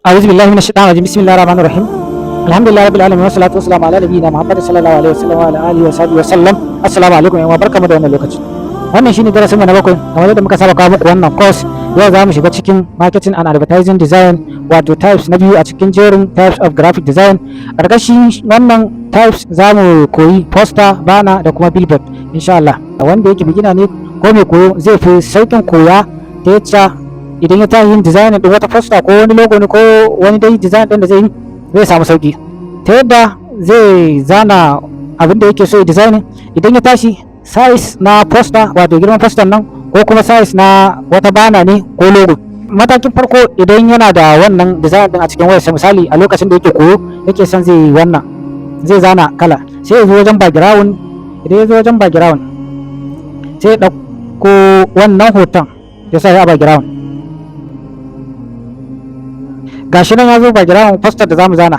أعوذ بالله من الشيطان الرجيم. بسم الله الرحمن الرحيم. الحمد لله رب العالمين، والصلاة والسلام على نبينا محمد صلى الله عليه وسلم وعلى آله وصحبه وسلم. السلام عليكم yan barkamu da wannan lokaci. Wannan shine darasin mu na 7 kamar yadda muka saba kawo muku wannan course. Yau za mu shiga cikin marketing and advertising design, wato types na biyu a cikin jerin types of graphic design. Karkashin wannan types za mu koyi poster, banner da kuma billboard insha Allah. Wanda yake beginner ne ko mai koyo zai fi sauƙin koya, ta yacca idan ya tashi yin design din wata poster ko wani logo ne ko wani dai design din da zai yi, zai samu sauki ta yadda zai zana abin da yake so ya design. Idan ya tashi size na poster, wato girman poster nan, ko kuma size na wata banner ne ko logo. Matakin farko, idan yana da wannan design din a cikin wayarsa, misali a lokacin da yake koyo yake son zai yi wannan, zai zana kala, sai ya zo wajen background. Idan ya zo wajen background, sai ya ɗauko wannan hoton ya sa ya a background. Gashi nan ya zo background, poster da zamu zana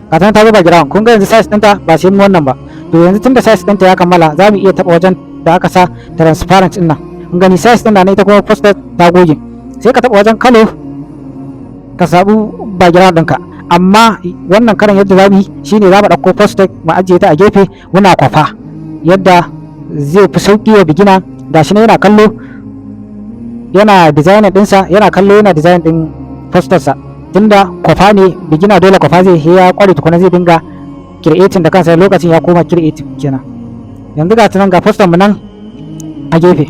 ga ta zo background. Kun ga yanzu size ɗinta ba sai mu wannan ba. To yanzu tunda size ɗinta ya kammala, za mu iya taɓa wajen da aka sa transparent ɗin nan. Kun gani, size ɗin na ita kuma poster ta goge. Sai ka taɓa wajen color, ka sabu background ɗinka. Amma wannan karan yadda za mu yi shine za mu ɗauko poster mu ajiye ta a gefe, muna kwafa yadda zai fi sauƙi wa beginner. Gashi nan yana kallo yana design ɗinsa, yana kallo yana design ɗin postersa. Tunda kwafa ne, beginner dole kwafa zai ya kware tukuna zai dinga creating da kansa, lokacin ya koma creative kenan. Yanzu ga tunan ga poster mu nan a gefe.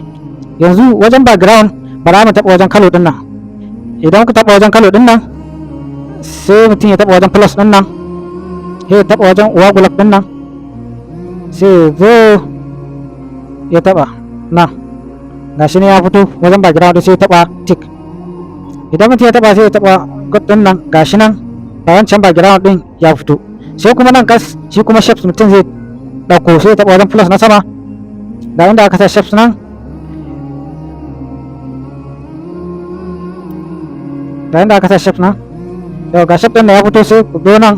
Yanzu wajen background, ba za mu taɓa wajen color ɗin nan. Idan ku taɓa wajen color ɗin nan, sai mutum ya taɓa wajen plus ɗin nan, sai ya taɓa wajen uwa gulab ɗin nan, sai ya zo ya taɓa nan. Gashi ne ya fito wajen background, sai ya taɓa tick. Idan mutum ya taɓa, sai ya taɓa good ɗin nan. Gashi nan ba wancan background ɗin ya fito. Sai kuma nan kas, shi kuma shapes mutum zai ɗauko, sai ya taɓa wajen plus na sama, ga inda aka sa shapes nan, ga inda aka sa shapes nan. Yau ga shape ɗin da ya fito. Sai ku zo nan,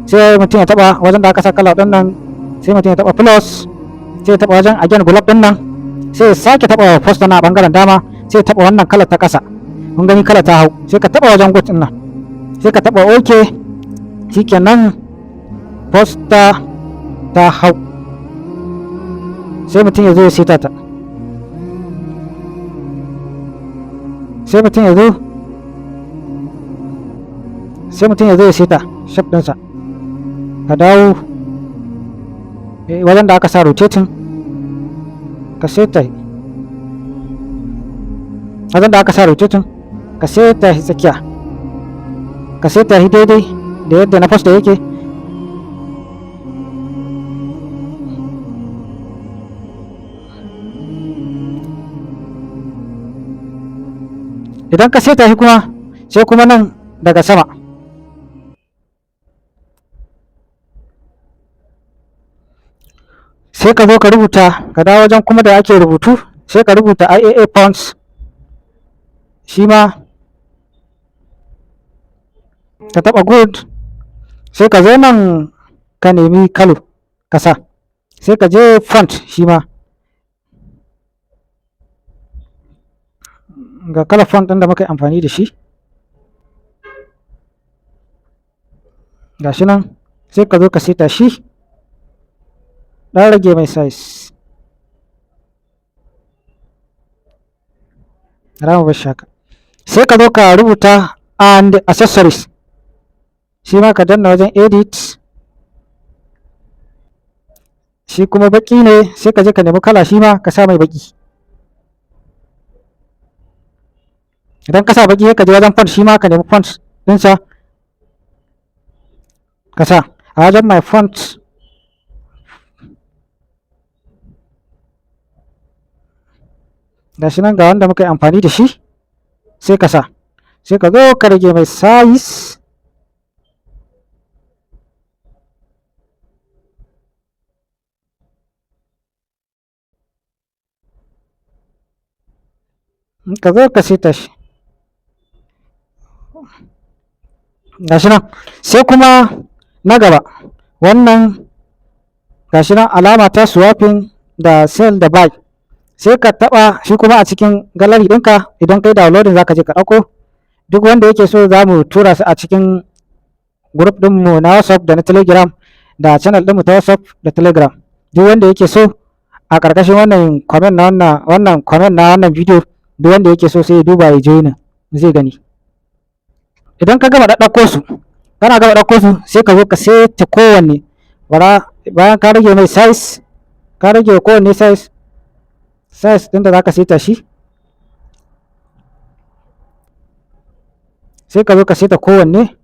sai mutum ya taɓa wajen da aka sa kala ɗin nan, sai mutum ya taɓa plus, sai ya taɓa wajen again gulab ɗin nan, sai ya sake taɓa poster na ɓangaren dama, sai ya taɓa wannan kalar ta ƙasa. Kun gani, kala ta hau. Sai ka taɓa wajen good ɗin nan, sai ka taɓa OK. Shikenan, poster ta hau. Sai mutum ya zo ya seta ta, sai mutum ya zo ya seta shape ɗinsa. Ka dawo wajen da aka sa rotating, ka seta wajen da aka sa rotating, ka seta shi tsakiya, ka seta shi daidai da yadda na poster yake. Idan ka seta shi kuma, sai kuma nan daga sama, sai ka zo ka rubuta. Ka dawo wajen kuma da ake rubutu, sai ka rubuta IAA Fonts. Shi ma ka taɓa good. Sai ka zo nan ka nemi color ka sa. Sai ka je font, shi ma ga kalar font ɗin da muka yi amfani da shi, ga shi nan. Sai ka zo ka seta shi, ɗan rage mai size, rama bashi haka. Sai ka zo ka rubuta "and accessories". Shi ma ka danna wajen edit. Shi kuma baki ne, sai ka je ka nemi kala, shi ma ka sa mai baki. Idan ka sa baki, sai ka je wajen font, shi ma ka nemi font ɗinsa ka sa a wajen my font. Ga shi nan, ga wanda muka yi amfani da shi, sai ka sa. Sai ka zo ka rage mai size. Ka zo ka seta shi, gashi nan. Sai kuma na gaba, wannan gashi nan, alama ta swapping da sell da buy. Sai ka taɓa shi kuma a cikin gallery ɗinka. Idan kai downloading, zaka je ka ɗauko. Duk wanda yake so, za mu tura su a cikin group ɗinmu na WhatsApp da na Telegram da channel ɗinmu ta WhatsApp da Telegram. Duk wanda yake so, a ƙarƙashin wannan comment na wannan comment na wannan bidiyo, duk wanda yake so sai ya duba ya join, zai gani. Idan ka gama ɗaɗɗauko su, kana gama ɗauko su, sai ka zo ka seta kowanne. Bara bayan ka rage mai size, ka rage kowanne size ɗin da za ka seta shi, sai ka zo ka seta kowanne.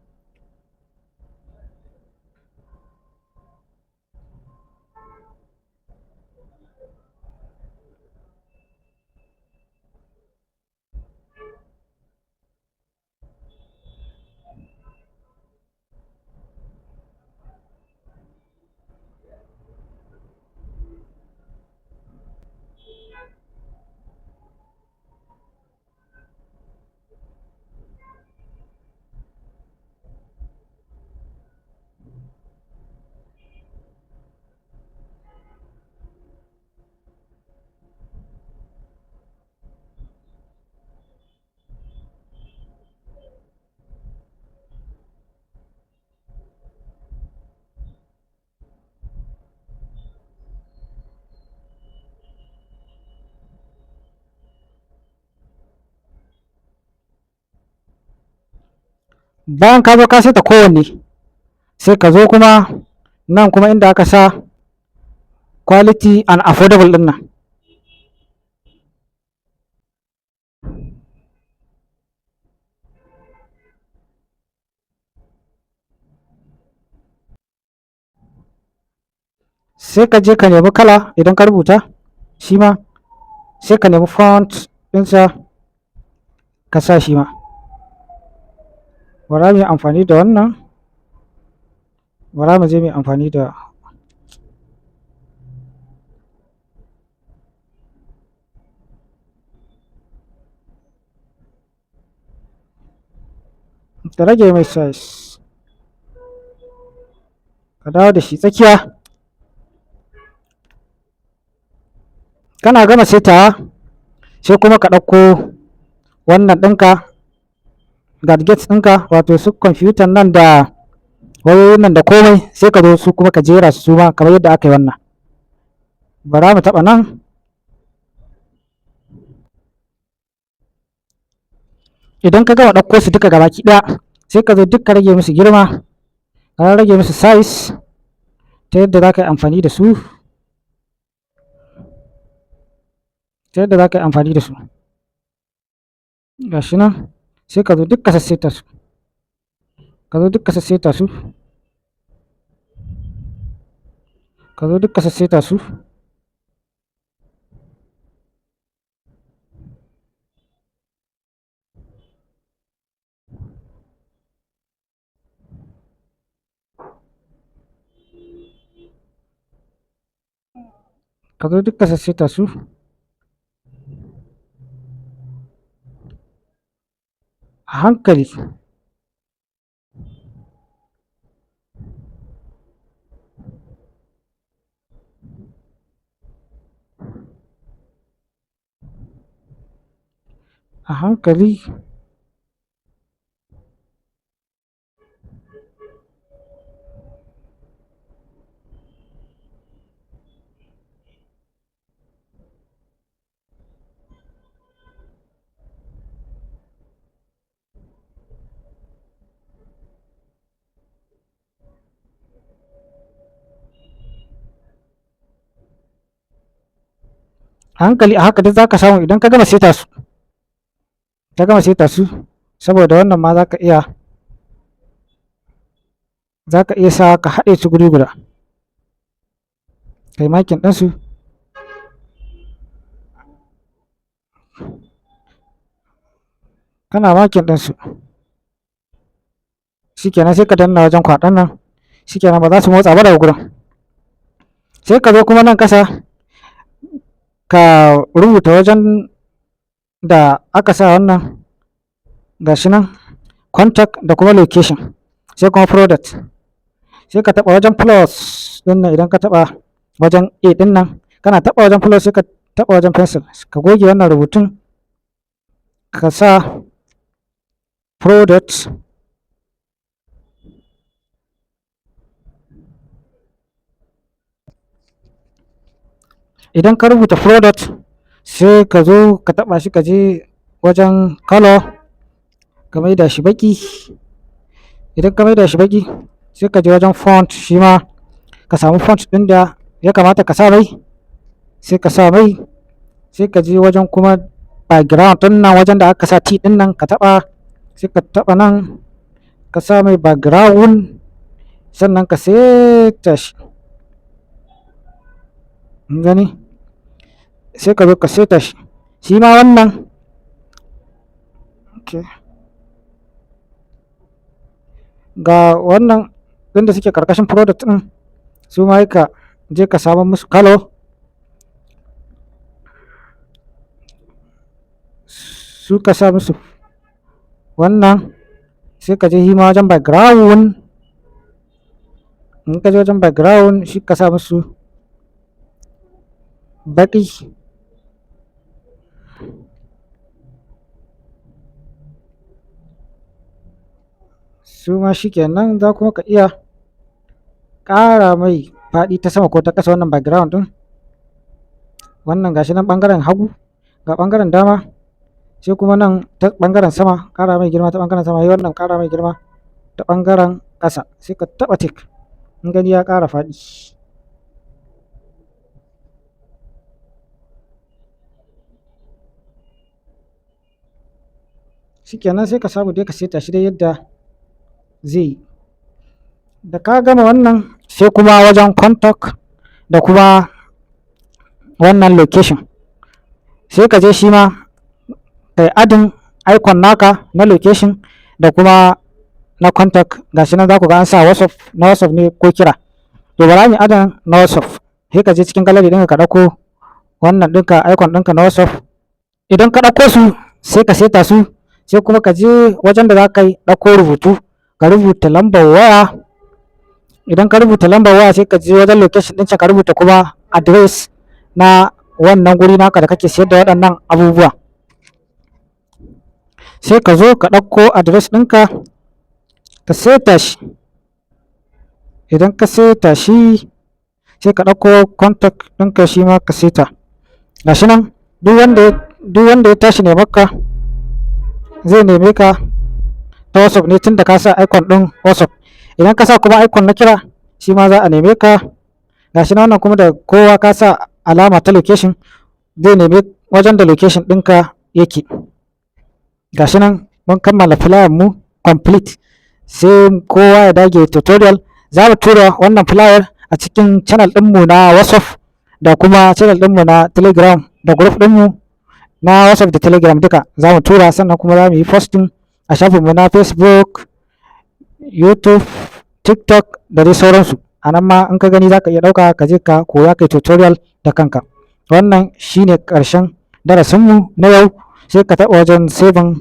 Bayan ka zo ka saita kowanne, sai ka zo kuma nan kuma inda aka sa quality and affordable ɗin nan. Sai ka je ka nemi kala. Idan ka rubuta shi ma, sai ka nemi font ɗinsa ka sa shi ma. Bara mu yi amfani da wannan, bara mu je mu yi amfani da ka rage mai size, ka dawo da shi tsakiya. Kana gama setawa, sai kuma ka ɗauko wannan ɗinka, gadgets ɗinka, wato su kwamfutan nan da wayoyin nan da komai. Sai ka zo su kuma ka jera su ma kamar yadda aka yi wannan. Bara mu taɓa nan. Idan ka gama ɗauko su duka gabaki ɗaya, sai ka zo duk ka rage musu girma, ka rage musu size ta yadda za ka yi amfani da su, ta yadda za ka yi amfani da su. Ga shi nan, sai ka zo duk ka sassaita su, ka zo duk ka sassaita su, ka zo duk ka sassaita su. Ka zo duk ka sassaita su a hankali. A hankali. A hankali, a haka duk za ka samu. Idan ka gama seta su, ka gama seta su, saboda wannan ma za ka iya sa ka haɗe su guri guda, kai marking ɗinsu. Kana marking ɗinsu, shikenan, sai ka danna wajen kwaɗon nan. Shikenan, ba za su motsa ba daga gurin. Sai ka zo kuma nan ƙasa ka rubuta wajen da aka sa wannan, gashi nan, contact da kuma location, sai kuma product. Sai ka taɓa wajen plus ɗin nan. Idan ka taɓa wajen A ɗin nan, kana taɓa wajen plus, sai ka taɓa wajen pencil, ka goge wannan rubutun, ka sa Product. Idan ka rubuta product, sai ka zo ka taɓa shi, ka je wajen color, ka maida shi baƙi. Idan ka maida shi baƙi, sai ka je wajen font, shi ma ka samu font ɗin da ya kamata ka sa mai, sai ka sa mai. Sai ka je wajen kuma background ɗin nan, wajen da aka sa T ɗin nan, ka taɓa, sai ka taɓa nan, ka sa mai background, sannan ka seta shi. Gani, sai ka zo ka seta shi, shi ma wannan. Okay. Ga wannan ɗin da suke ƙarƙashin product ɗin, su ma ka je ka samu musu color, su ka sa musu wannan. Sai ka je hima wajen background. In ka je wajen background, shi ka sa musu baƙi. Su ma shi kenan. Za kuma ka iya ƙara mai faɗi ta sama ko ta ƙasa wannan background ɗin. Wannan gashi nan ɓangaren hagu, ga ɓangaren dama, sai kuma nan ta ɓangaren sama, ƙara mai girma ta ɓangaren sama. Sai wannan ƙara mai girma ta ɓangaren ƙasa, sai ka taɓa tick. In gani ya ƙara faɗi. Shikenan, sai ka samu dai ka seta shi dai yadda zai yi. Da ka gama wannan, sai kuma wajen contact da kuma wannan location. Sai ka je shi ma kai adding icon naka na location da kuma na contact. Gashi nan za ku ga an sa WhatsApp, na WhatsApp ne ko kira. To, bara mu adding na WhatsApp. Sai ka je cikin gallery ɗinka, ka ɗauko wannan ɗinka, icon ɗinka na WhatsApp. Idan ka ɗauko su, sai ka seta su. Sai kuma ka je wajen da za ka yi ɗauko rubutu, ka rubuta lambar waya. Idan ka rubuta lambar waya, sai ka je wajen location ɗin can, ka rubuta kuma address na wannan guri naka da kake siyar da waɗannan abubuwa. Sai ka zo ka ɗauko address ɗinka, ka seta shi. Idan ka seta shi, sai ka ɗauko contact ɗinka, shi ma ka seta. Gashi nan, duk wanda ya tashi neman ka, zai neme ka ta WhatsApp ne, tunda ka sa icon ɗin WhatsApp. Idan ka sa kuma icon na kira, shi ma za a neme ka. Gashi nan, wannan kuma da kowa ka sa alama ta location, zai neme wajen da location ɗinka yake. Gashi nan, mun kammala flyer mu complete. Sai kowa ya dage tutorial. Za mu tura wannan flyer a cikin channel ɗinmu na WhatsApp da kuma channel ɗinmu na Telegram da group ɗinmu na WhatsApp da Telegram, duka za mu tura. Sannan kuma za mu yi posting a shafinmu na Facebook, YouTube, TikTok da dai sauransu. A nan ma in ka gani, za ka iya ɗauka ka je ka koya, kai tutorial da kanka. Wannan shine ƙarshen darasinmu na yau. Sai ka taɓa wajen saving,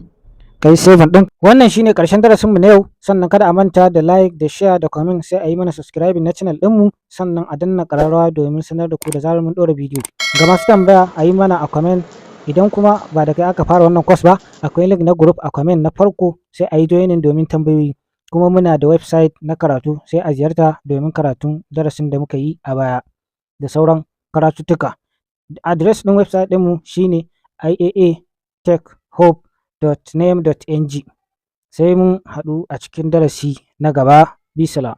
ka yi saving ɗin. Wannan shine ƙarshen darasinmu na yau. Sannan kada a manta da like da share da comment. Sai a yi mana subscribing na channel ɗinmu, sannan a danna ƙararrawa domin sanar da ku da zarar mun ɗora bidiyo. Ga masu tambaya, a yi mana a comment. Idan kuma ba da kai aka fara wannan course ba, akwai link na group a comment na farko, sai a yi joining domin tambayoyi. Kuma muna da website na karatu, sai a ziyarta domin karatun darasin da muka yi a baya da sauran karatuttuka. Address ɗin website ɗinmu shine iaatechhub.name.ng. Sai mun haɗu a cikin darasi na gaba. Bisalam.